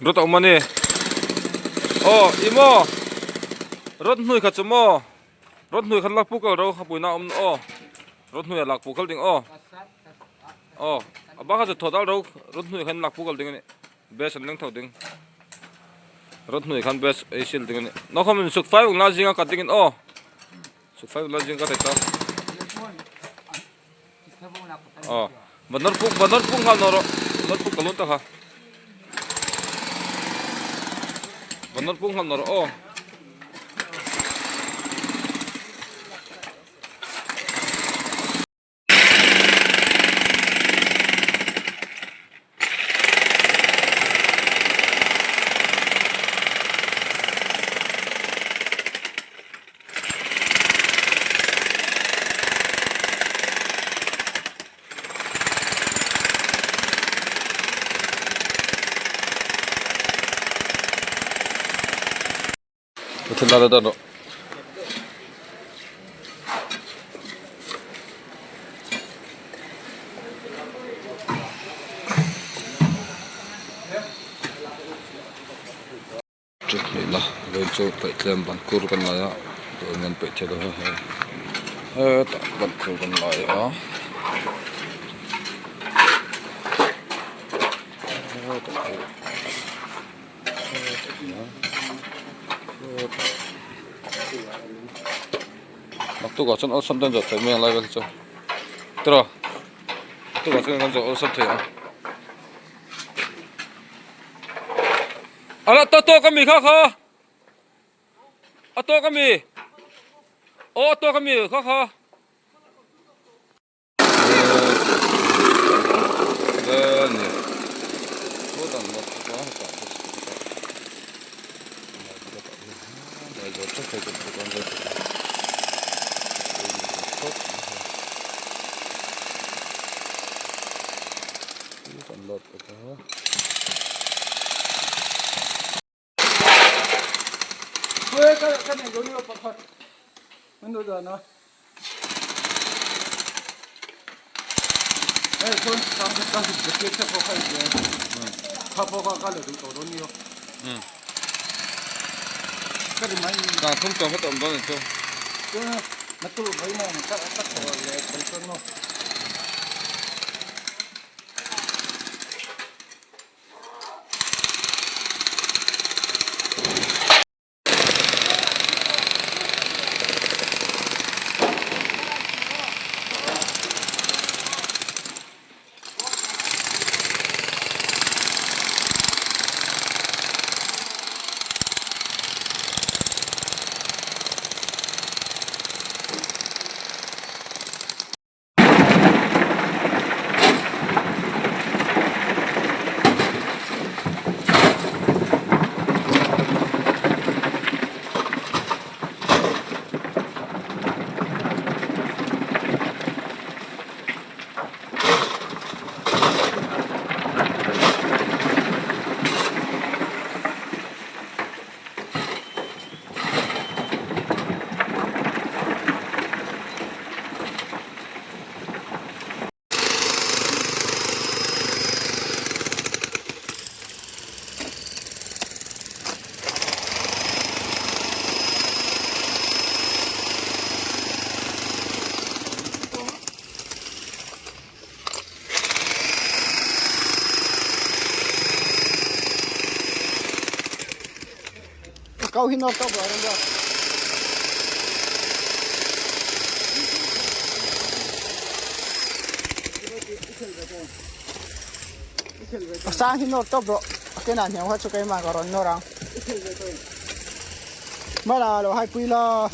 Rod a awm a ni. Aw ih maw rod hnuai kha chu maw rod hnuai khan lakpuk kal ro a puina a awm aw rod hnuai ah lakpuk kal ding aw aw a bak kha chu thaw dal ro rod hnuai khan lakpuk kal ding a ni base an leng tho ding rod hnuai khan base ei sil ding a ni nakhawm in suk fai ung la zinga kat ding in aw suk fai ung la zinga kat ta aw va nawr puk va nawr puk nghal nawr rawh nawr puk ka lun ta kha va nawr puk nghal nawr rawh aw. Chawhmeh la vawiin chu peih tlem ban kur kan lai a vawiin an peih thei lo a hei hetah ban kur kan lai a hetah naktukah chuan awlsam te an zawh theih mai ang lai vel hi chu tiraw naktukah chuan kan zawh awlsam thei ang. Ala to tawk ami kha kha a tawk ami aw a tawk ami kha kha. Thum tawng kha tawm dawn chu. Kau hi nawr tawk lo reng bawk. Sang hi nawr tawp rawh a kenah hniam kha chu keimah ka rawn nawr ang. Mala lo haipui la.